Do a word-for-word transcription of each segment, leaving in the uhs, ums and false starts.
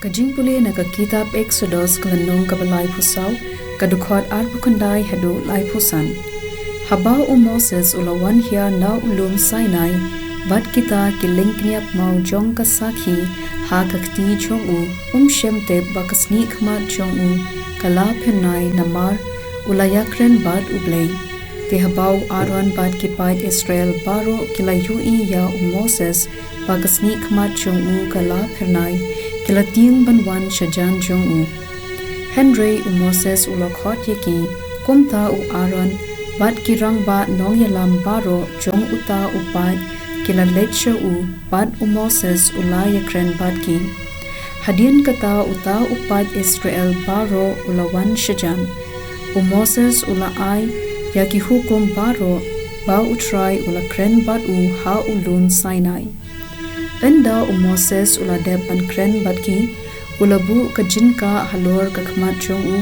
Ka jingpule na ka kitab Eksodos ka lynnong kaba laiphew saw, ka dkhot arphew khyndai haduh laiphew san. Haba u Moses u la wan hiar na u lum Sinai bad kita ki lyngkniap maw jong ka sakhi ha ka kti jong u, um shym tip ba ka snieh khmat jong u ka la phyrnai, namar u la ïakren bad U Blei. Te haba u Aaron bad ki paid Israel baroh ki la ïohi ïa u Moses ba ka snieh khmat jong u ka la phyrnai, ki la tieng ban wan shajan jong u. Hynrei u Moses u la khot ïa ki. Kumta u Aaron bad ki rangbah nongïalam baroh jong uta u paid ki la leit sha u, bad u Moses u la ïakren bad ki. Hadien kata uta u paid Israel baroh u la wan shajan. U Moses u la ai ïa ki hukum baroh ba U Trai u la kren bad u ha u lum Sinai. Ynda u Moses u la dep ban kren bad ki, u la buh ka jingkah halor ka khmat jong u.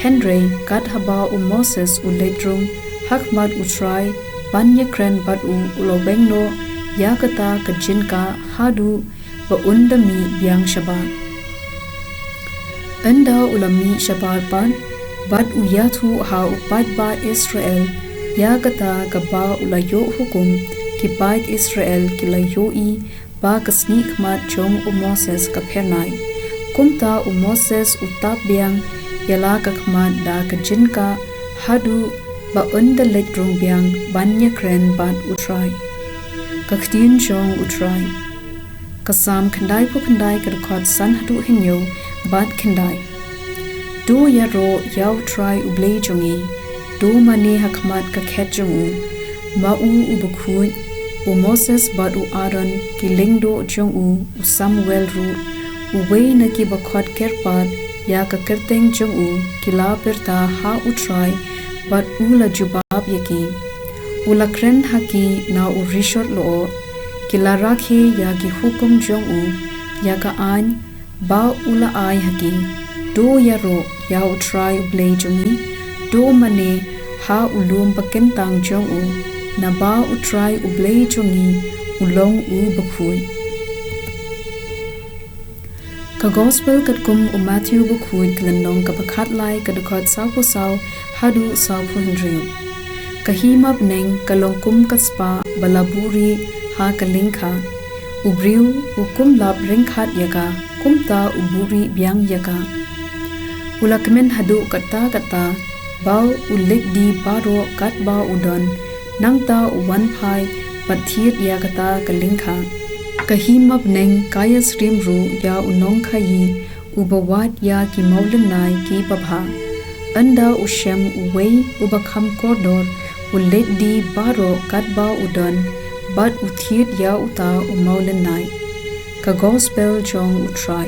Hynrei kat haba u Moses u leit rung ha khmat U Trai ban ïakren bad u, u la weng noh ïa kata ka jingkah haduh ba un da mih biang shabar. Ynda u la mih shabar pat, bad u ïathuh ha u paidbah Israel ïa kata kaba u la ïoh hukum, ki paid Israel ki la ïohi ba ka snieh khmat jong u Moses ka phyrnai. Kumta u Moses u tap biang ïa la ka khmat da ka jingkah haduh ba un da leit rung biang ban ïakren bad U Trai. Ka ktien jong U Trai. Ka Salm khyndaiphew khyndai, ka dkhot san haduh hynñiew bad khyndai. To ïaroh ïa U Trai U Blei jong ngi, to mane ha khmat ka khet jong u. Ma u u bakhuid, u Moses bad u Aaron, ki lyngdoh jong u, u Samuel ruh, uwei na ki bakhot kyrpad ïa ka kyrteng jong u, ki la pyrta ha U Trai bad u la jubab ïa ki. U la kren ha ki na u rishot lyoh, ki la rakhe ïa ki hukum jong u, ïa ka aiñ ba u la ai ha ki. To ïaroh ïa U Trai U Blei jong ngi, to mane ha u lum bakyntang jong u, naba U Trai U Blei jong ngi u long u bakhuid. Ka Gospel katkum u Matthew bakhuid, ka lynnong kaba khatlai, ka dkhot sawphew saw haduh sawphew hynriew. Ka hima bneng ka long kum ka spah ba la buhrieh ha ka lyngkha. U briew u kum lap ryngkhat ïa ka, kumta u buhrieh biang ïa ka. U la kmen haduh katta katta ba u leit die baroh katba u don, nangta u wan phai bad thied ïa kata ka lyngkha. Ka hima bneng ka ïasyriem ruh ïa u nongkhaïi uba wad ïa ki mawlynnai kiba bha. Ynda u shem uwei uba kham kordor, u leit die baroh katba u don bad u thied ïa uta u mawlynnai. Ka Gospel jong U Trai.